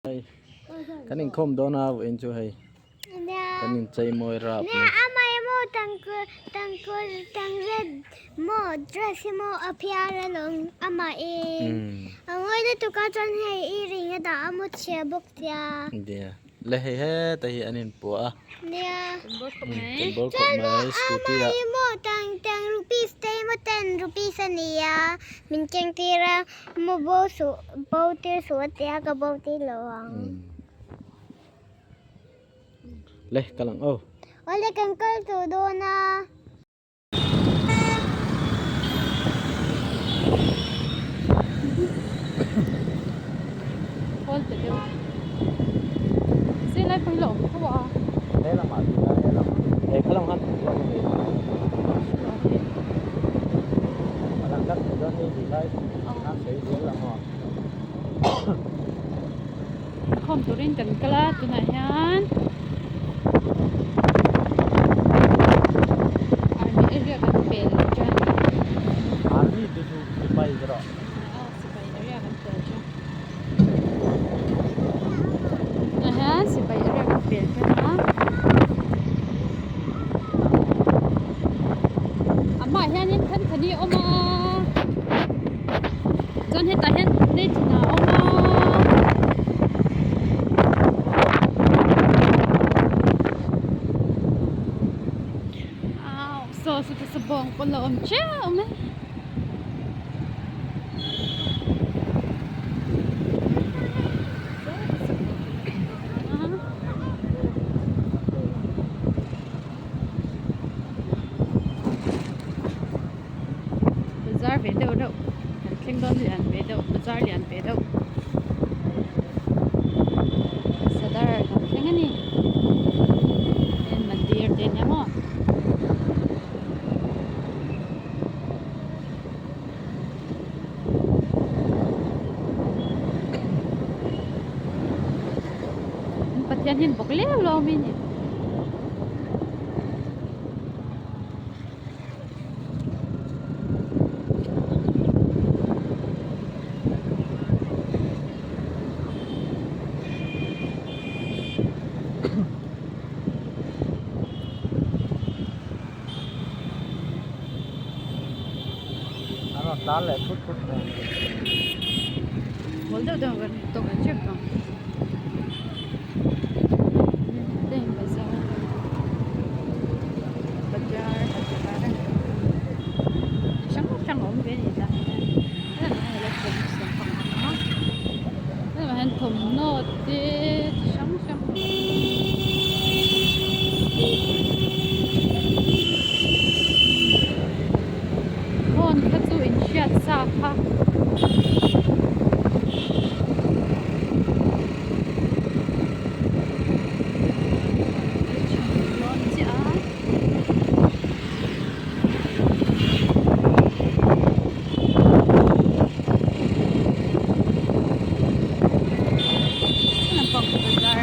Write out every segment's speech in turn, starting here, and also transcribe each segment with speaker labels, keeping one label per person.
Speaker 1: Hei kan inkhawm dawn a vawiin chu hei kan inchei mawi rap mai.
Speaker 2: Nia amah hi maw tangkawr tangkawr tangret maw dress hi maw a phiar alawm amah in a ngawi lutuk a chuan hei i ring a dah a mu chhia bawk sia.
Speaker 1: Nia le hei heta hi an inpuah a.
Speaker 2: Nia.
Speaker 1: Kan bawr khawp mai scooty ah.
Speaker 2: Chuan maw amah hi maw tang tang rupees te hi maw ten rupees a nia min keng tir a. Maw bo suh bo tir suh a tia ka bo tir lo ang.
Speaker 1: Le kal ang aw.
Speaker 2: Awle kan kal tawh dawn a.
Speaker 3: Kawl ta deuh. Zilai pawh hi la awm tho a.
Speaker 1: He lamah ti a he lamah. He kha lam khan thut dawn a ni. A lang tak thei dawn ni tih lai khan sawi zel ang aw.
Speaker 3: Inkhawm turin kan kal a tunah hian army area kan pel tan.
Speaker 1: Army te chu sipai erawh.
Speaker 3: Aw sipai area kan pel tan. Tunah hian sipai area kan pel tan a. Amah hianin thanthani a awm a chuan hetah hian nathan a awm a. Au saw saw te saw bawng pawn a awm teuh mai. Bazar ve deuh deuh kan thleng dawn lian ve deuh bazar lian ve deuh sadar kan thleng a ni heng mandir te ania maw. Pathian hian bawk leu lo awm hi ni.
Speaker 1: A rawn tlan leh thut thut mai.
Speaker 3: Mawl deuh deuh kan tawk leh tep ang. Heng bazar bazar bazar chi hrang hrang a awm ve a ni tah hian helamah hian electronics lampang a awm a helamah hian thawmhnaw te chi hrang hrang a awm phone kha chu inhriat sa kha. Lampang bazar.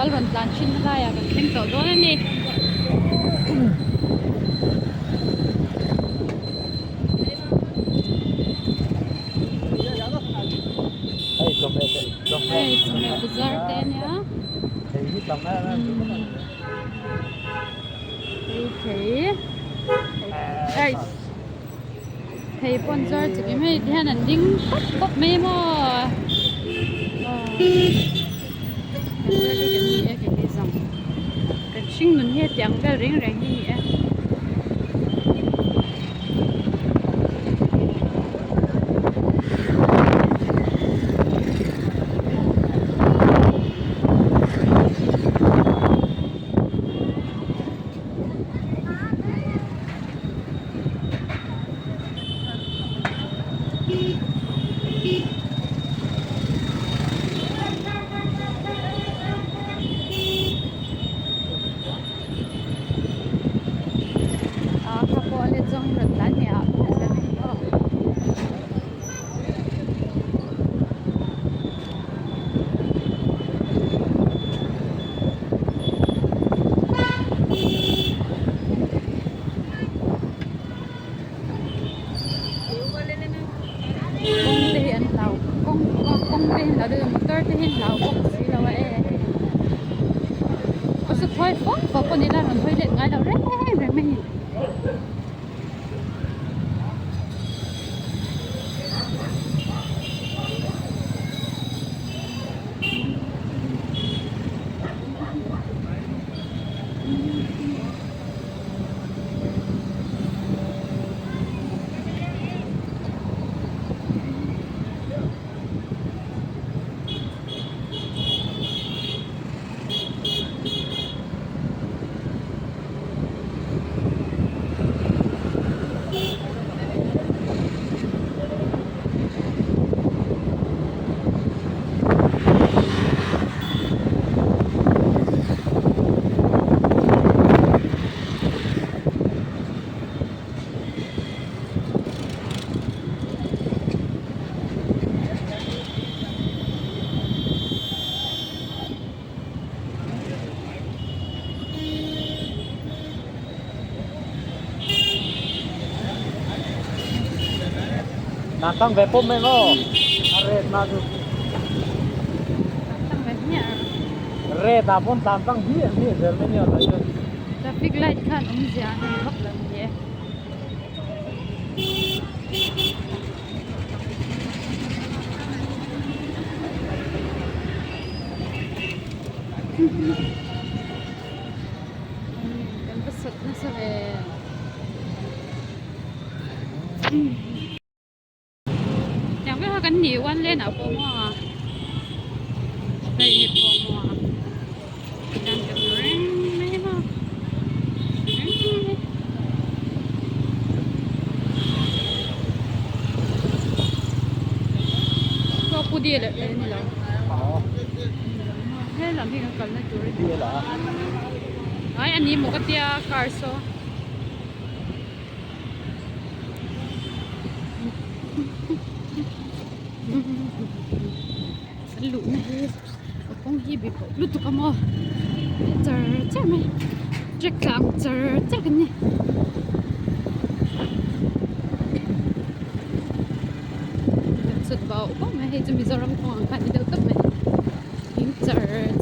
Speaker 3: sual rawn tlan thin na laiah kan thleng tawh dawn a ni.
Speaker 1: Hei chawhmeh te chawhmeh.
Speaker 3: Hei chawhmeh bazar te a nia.
Speaker 1: Thei hi tam em em chu maw.
Speaker 3: Thei thei thei thei pawn zuar chi kim hei tihian an ding pawp pawp mai maw aw kan ni e kan ni zawng kan hring nun hi hetiang vel reng reng hi a ni e. A kha pawh a let zawng in rawn tlan leh ah Kawng te hi an hlau kawng kawng te hi an hlau deuh a motor te hi an hlau bawk si lo a e hei a su thawi fawk fawk pawh ni ila rawn hawi let ngai lo reng reng mai a ni.
Speaker 1: Nan tang ve pawm mai maw a ret na chu
Speaker 3: Tang ve hmiah
Speaker 1: ret ah pawn tan tang hmiah hmiah zel mai nia tlai chuan.
Speaker 3: Traffic light khan awmzia a nei vak lo ni e. Kan va sat nasa ve. Tiang vek a kan nih one lane ah pawh maw a hei hi pawh maw a tiang kan reng mai maw reng mai. Saw pu dia leh a ni lo he lam hi kan kalna tur a ni ai a ni maw ka tia car saw. Kan luhna hi a kawng hi bik loh lutuk a maw char char mai track tlang char char kan ni. Kan sut bauh bauh mai hei chu Mizoram kawng ang kha a ni deuh tawp mai thing char char.